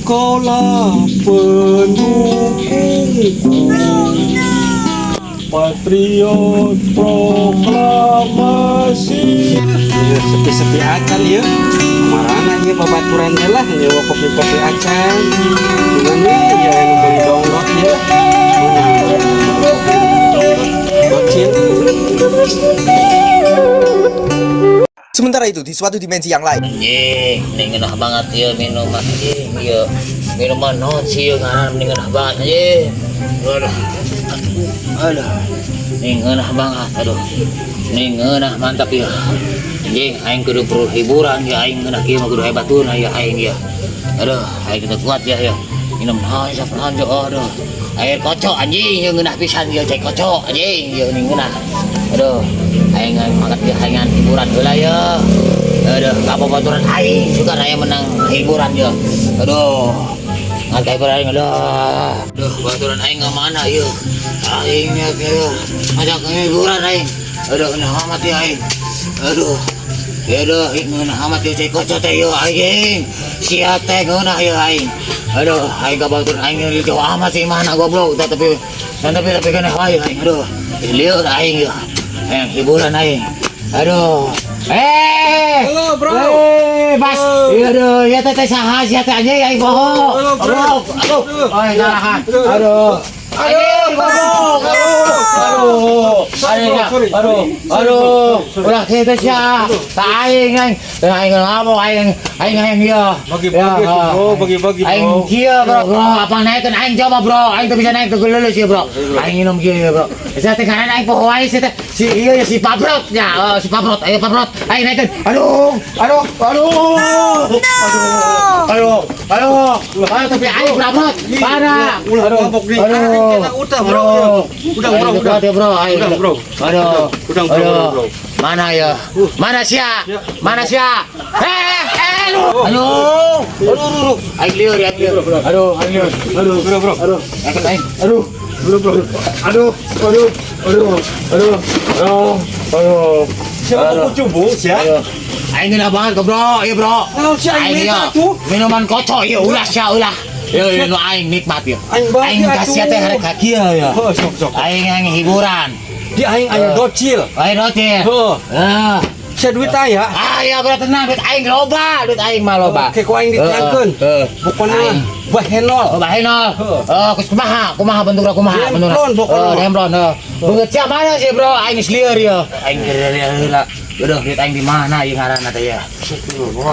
Engkaulah pendukungku. Patriot proklamasi. Iya, sepi-sepi acan ya. Marana ya babaturan teh lah nyewa kopi-kopi acan. Gimana ya yang beli download ya? Menang kopi download. Bocil. Sementara itu, di suatu dimensi yang lain, Anjing, mending ngeunah banget ya minuman anjing, ieu. Minuman naon sih ieu ngaran, mending ngeunah banget anjing. Aduh. Aduh. Mending ngeunah banget, aduh. Mending ngeunah mantap ya. Anjing, aing kudu perlu hiburan ya, aing ngeunah kieu mah kudu hebatun ya aing ya. Aduh, aing kudu kuat ya ya. Minum naon sok naon jo, aduh. Air kocok anjing, ieu ngeunah pisan ieu cai kocok anjing, ieu mending ngeunah. Aduh, aing aing makan ya aing hiburan heula ya. Aduh, ka babaturan aing juga aya menang hiburan ya. Aduh. Nggak hiburan aing, aduh. Aduh, baturan aing ka mana ieu? Aing ya ya. Ngajak hiburan aing. Aduh, ngeunah amat ya aing. Aduh. Ya aduh, ngeunah amat ya cai kocok teh ieu aing. Sia teh ngeunah ya aing. Aduh, aing ka baturan aing jauh amat sih mana goblok, tapi tapi tapi kena aing aing. Aduh, lieur aing ya. Aing hiburan aing. Aduh. Eh! Halo, bro. Eh, Bas. Iya aduh, ya teh teh saha sia teh anjing aing poho. Halo, bro. Aduh, aduh. Oh, salahan. Aduh. Aduh, goblok. Aduh. Aduh. Sorry, bro, sorry. Aduh. Aduh. Ulah kitu sia. Tak aing aing. Teu aing ngamuk aing aing aing ieu. Bagi-bagi Ya, tuh, bro, bagi-bagi, Aing bro. kieu, bro. Bro, apa naikkeun aing coba, bro. Aing teu bisa naik teu lulus ya, bro. Aing minum kieu ya, bro. Saya teh ngaran aing poho aing sia teh. Si ieu ya si Pabrot nya, oh, si Pabrot. Ayo Pabrot. Aing naikkeun. Aduh, aduh, aduh. Aduh. Aduh, aduh. Aduh, tapi aing Pabrot. Mana? Ulah mabok nih. Aduh. Aing kena utah, bro. Aduh. Udah, bro, Aing udah. kuat ya, bro. Aing. Udah, bro. Aduh. Udah, bro, Aduh. udah, bro. Mana ya? Mana sia? Mana sia? Eh, eh, aduh. Aduh. Aduh, aduh, aduh. Aing lieur, aing lieur. Aduh, aing lieur. Aduh, bro, bro. Aduh, angkat aing. Aduh, bro, bro. Aduh, aduh, aduh, aduh, aduh, aduh. Siapa Aduh. kau cubu, sia? Aduh. Aing ngeunah banget, bro. Iya, bro. Naon si aing iya. minta tuh? Minuman kocok iya ulah sia ulah. Iya, iya, nu aing nikmat ya. Aing bagi Aing kasih atuh. Teh harek kaki ya. Oh, sok, sok. Aing aing hiburan. Di aing aya docil. Aing roti. Heuh. Ah. Sia duit aya. Ah, ya bro tenang, duit aing loba, duit aing mah loba. Oke, ku aing ditiangkeun. Heeh. Pokona Aing. bahenol. Oh, bahenol. Heeh. Oh, kus kumaha? Kumaha bentukna kumaha? Bentukna. Demplon pokona. Oh, demplon, heuh. Beungeut sia mana sih, bro? Aing geus lieur ya. Aing lieur heula. Aduh, duit aing di mana ieu ngaranna teh ya?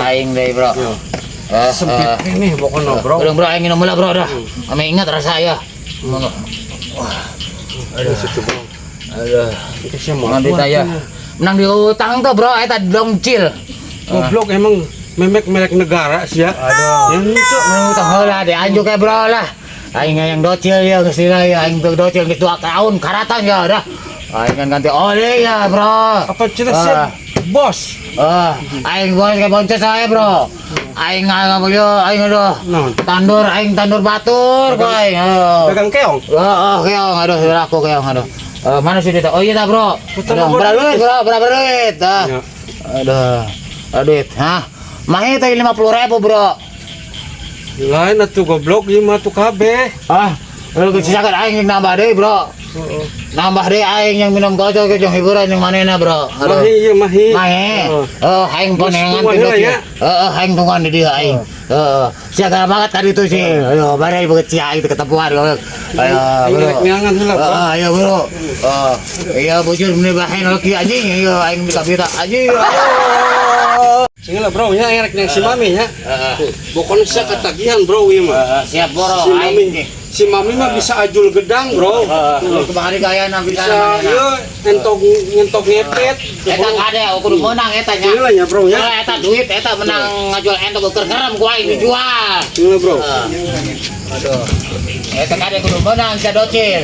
Aing deui, bro. Yo. Eh, Sempit eh. ini pokona, bro. Aduh, bro, aing minum heula, bro, dah. Ame ingat rasa ya. Ngono. Wah, Aduh, situ, bro. aduh. Itu sia mau. Menang duit aya. Menang di utang tuh, bro, eta dongcil. Goblok emang memek melek negara sih ya. Aduh. Yang itu. Menang utang heula deh anjuk ya, bro lah. Aing yang docil ya geus lila ya, aing tuh docil geus 2 tahun karatan ya dah. Aing kan ganti oli ya, bro. Apa cerita sih? Ah. Bos. Ah, aing bos ke boncos saya, bro. Aing nggak yo, aing aduh. Naon? Tandur aing tandur batur ku aing. Aduh. Dagang keong. Oh, oh, keong, aduh, aku keong, aduh. Eh, mana sih duit? Oh iya dah, bro. Betul, Aduh, bro. berapa duit, bro? Berapa duit? Ah. Ya. Aduh, aduh duit. Hah? Mahi teh 50.000, bro. Lain atuh goblok ieu mah tuh kabeh. Ah, lu sisakan aing nambah deui, bro. Nambah deui aing yang minum kocok yang hiburan yang manehna, bro. Aduh. Mahi ieu mahi. Mahe. Heeh. Oh, aing ponengan tungguan pindot heula ya. ya. Heeh, aing tungguan di dia aing. Heeh. Sia gara banget tadi itu sih. Ayo, bare beget sia aing teu ketepuan goblok. Ayo, Aing bro. rek neangan heula, bro. Heeh, ayo, bro. Heeh. Iya, bujur meni bahen lagi anjing. Iya, aing bisa bisa anjing. Ayo. Sing lah bro nya aing rek neang si mami nya. Heeh. Pokoknya sia ketagihan bro ieu mah. Heeh, siap bro. Si mami, Aing. si mami mah bisa ajul gedang bro. Heeh. Kumaha gaya na bisa Bisa ieu entok ngentok ngepet. Eta kade kudu menang eta nya. Sing lah nya bro nya. Soalnya eta duit eta menang ngajual entok keur ngerem ku aing dijual. Sing lah bro. Aduh. Eta kade kudu menang sia docil.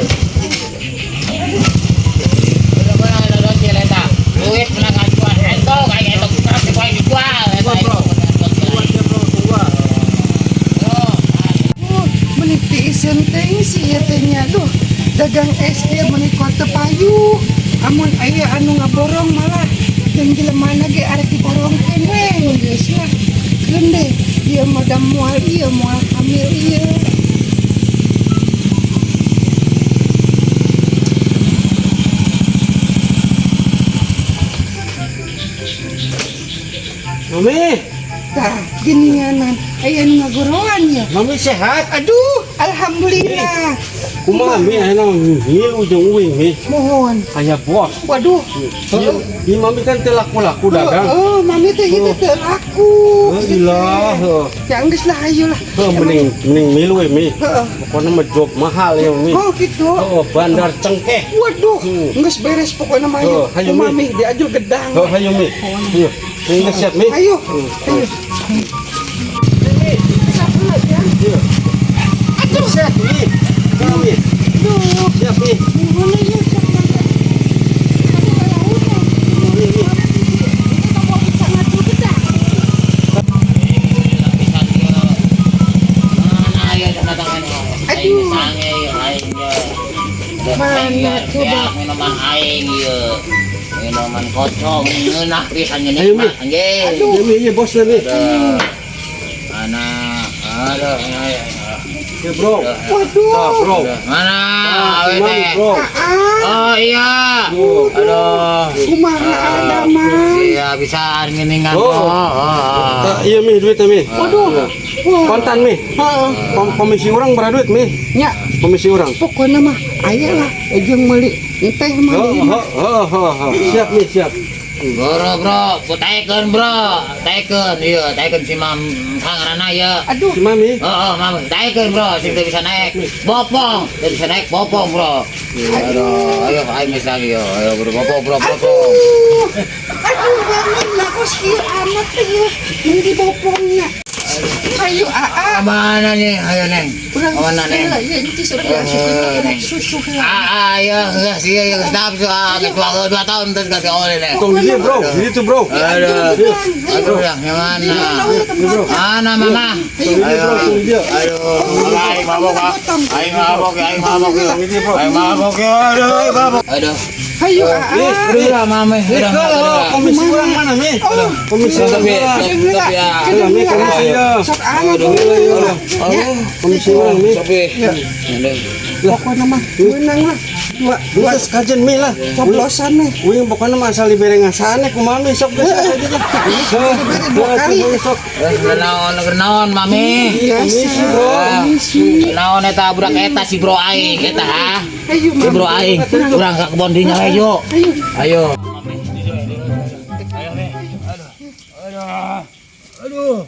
Kudu menang eta docil eta. Duit menang ngajual entok aing entok kerem ku aing dijual eta aing menang docil aing. Oh, Oh, meni tiiseun teuing si ieu teh nya. Duh, dagang es ieu meni kuat teu payu. Amun aya anu ngaborong malah jeung jelemana ge arek diborongkeun we geus lah. Keun deh. Ieu mah da moal ieu moal hamil ieu. Mami, Tah, geninganan aya nu ngagoroan ya. mami sehat. Aduh, alhamdulillah. Kumaha mi ayeuna ngilu jeung uing mi. Mohon. Aya bos. Waduh. Ieu ieu mami kan teu laku-laku dagang. Oh, mami teh ieu teh teu laku. Oh, ilah, heuh. Ya geus lah ayo lah. Heuh, mending mending milu we mi. Heeh. Pokoknya mah job mahal ya mi. Oh gitu. Oh, bandar cengkeh. Waduh, Hmm. geus beres pokoknya mah ayo. Oh, hayu, Mi. Mami diajul gedang. Oh, hayu mi. Hayu. Ini siap mi. Ayo, ayo. Ayo. Aduh, Siap mi. Siap mi. aduh. Siap mi. Gimana ya, siap banget. Aduh, kalaunan. Mi, mi. Kita mau bisa ngadu gedang. Aduh. Mana coba? Minuman aing ieu. Minuman kocong ngeunah pisan Ayo, nyeuni Mi. mah anjing. Aduh. Iya mi, iya bos mi. Mana? Aduh, ayo. Ya bro. Waduh. Tah, bro. Mana Ah, awe mami, teh? bro. Ah, Oh iya. Oh. Aduh. kumaha ada mang. Iya bisa nginingan. Oh. Oh. Tah, iya mi duit mi. Waduh. Wah. Kontan mi. Heeh. Komisi orang berapa duit mi? Nya, Komisi orang. pokoknya mah aya lah jeung meuli teh mah Oh, ieu mah. oh, oh, oh, oh. Siap mi, siap. Bro, bro, ku taekeun bro, taekeun, iya, taekeun si Mam sangarana ya. Aduh, Si mami. Oh, oh, mam, taekeun bro, sing teu bisa naik, bopong, teu bisa naik bopong bro. Aduh, ayo aing geus lagi yo, ayo bro, bopong bro, bopong. aduh. Aduh, bangun lah kok kieu amat teh ieu. Mun dibopongnya. Ayo aa. Mana nih, ayo neng, Urang mana neng? heula ieu inti urang diasupkeun ka kana susu heula. Ah, ah, iya, geus iya, iya, geus nafsu, ah, geus 2 tahun terus kasih oleh neng. Tong dia bro, gitu bro. Aduh, Ayo, aduh, yang mana? Di mana we tempatnya? Mana mama? Tong dia bro, tong dia. Aduh, aing mabok ah. Aing mabok, aing mabok ya. Aing mabok ya. Aduh, aing mabok. Aduh. Hayu aa. Udah mame, udah. Oh, komisi orang mana mi? Oh, Komisi orang. Tapi, Kedeng heula, tapi, ah. kedeng Mi, heula. komisi ya. Sok anu heula. Ya, Komisi orang mi. Tapi, pokoknya mah meunang lah. Dua Dua dua sekajen mi lah. coblosan nih. Uing pokoknya mah asal dibere ngasane kumaha mi sok geus aja lah. Dua kali. Sok. naon naon mami. Biasa. Komisi, bro. Komisi. Naon eta budak eta si bro aing eta ha. Ayo Si bro aing, urang ka kebon dinya we yuk. Ayo. Ayo. Ayo, Mi. Aduh. Aduh. Aduh.